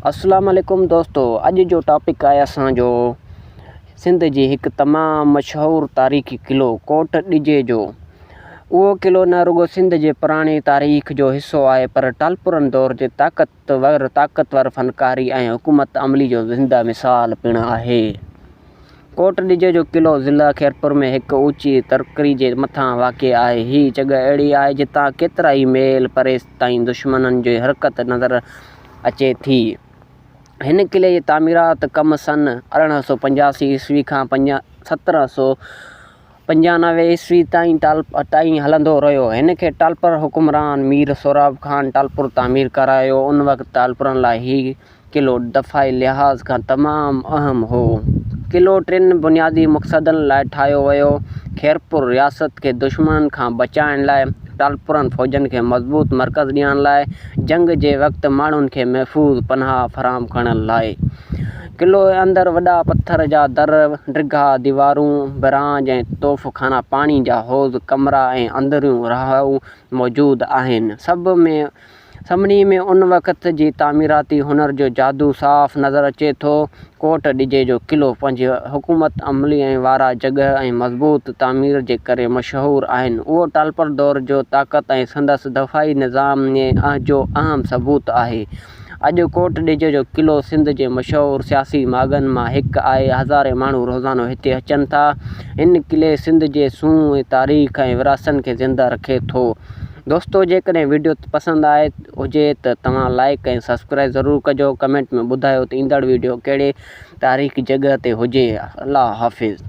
اسلام عليڪم دوستو اڄ جو ٽاپڪ آهي اسان جو سنڌ جي هڪ تمام مشهور تاريخي قلعو ڪوٽ ڏجي جو اهو قلعو نه رڳو سنڌ جي پراڻي تاريخ جو حصو آهي پر ٽالپرن دور جي طاقتور طاقتور فنڪاري ۽ حڪومت عملي جو زنده مثال پڻ آهي. ڪوٽ ڏجي جو قلعو ضلع خيرپور ۾ هڪ اوچي ٽڪري جي مٿان واقع آهي. هي جڳهه اهڙي آهي جتان ڪيترائي ميل پري تائين دشمنن جي حرڪت نظر اچي ٿي. هن قلعي جي تعميرات ڪم سن 1885 عيسوي کان 1795 عيسوي تائين تائين هلندو رهيو. هن کي ٽالپر حڪمران مير سهراب خان ٽالپر تعمير ڪرايو. ان وقت ٽالپرن لاء هي قلعو دفاعي لحاظ کان تمام اهم هو. قلعو ٽن بنيادي مقصدن لاء ٺاهيو ويو، خيرپور رياست کي دشمنن کان بچائڻ لاء، ٽالپرن فوجن کي مضبوط مرڪز ڏيڻ لاء، جنگ جي وقت ماڻهن کي محفوظ پناهه فراهم ڪرڻ لاء. قلعي اندر وڏا پٿر جا در، ڊگها ديوارون، برانج ۽ توف خانا، پاڻي جا حوض، ڪمرا ۽ اندريون راهو موجود آهن. سڀ ۾ سڀني ۾ ان وقت جي تعميراتي هنر جو جادو صاف نظر اچي ٿو. ڪوٽ ڏجي جو قلعو پنهنجي حڪومت عملي ۽ وارا جڳهه ۽ مضبوط تعمير جي ڪري مشهور آهن. اهو ٽالپر دور جو طاقت ۽ سندس دفاعي نظام جو اهم ثبوت آهي. اڄ ڪوٽ ڏيجي جو قلعو سنڌ جي مشهور سياسي ماڳن مان هڪ آهي. هزارين ماڻهو روزانو هتي اچن ٿا. هن قلعي سنڌ جي سونهن ۽ تاريخ ۽ وراثن کي زنده رکي ٿو. دوستو جيڪڏهن وڊيو پسند آئي هجي ته توهان لائيڪ ۽ سبسڪرائيب ضرور ڪجو ڪمينٽ ۾ ٻڌايو ته ايندڙ وڊيو ڪهڙي تاريخي جڳهه تي هجي الله حافظ.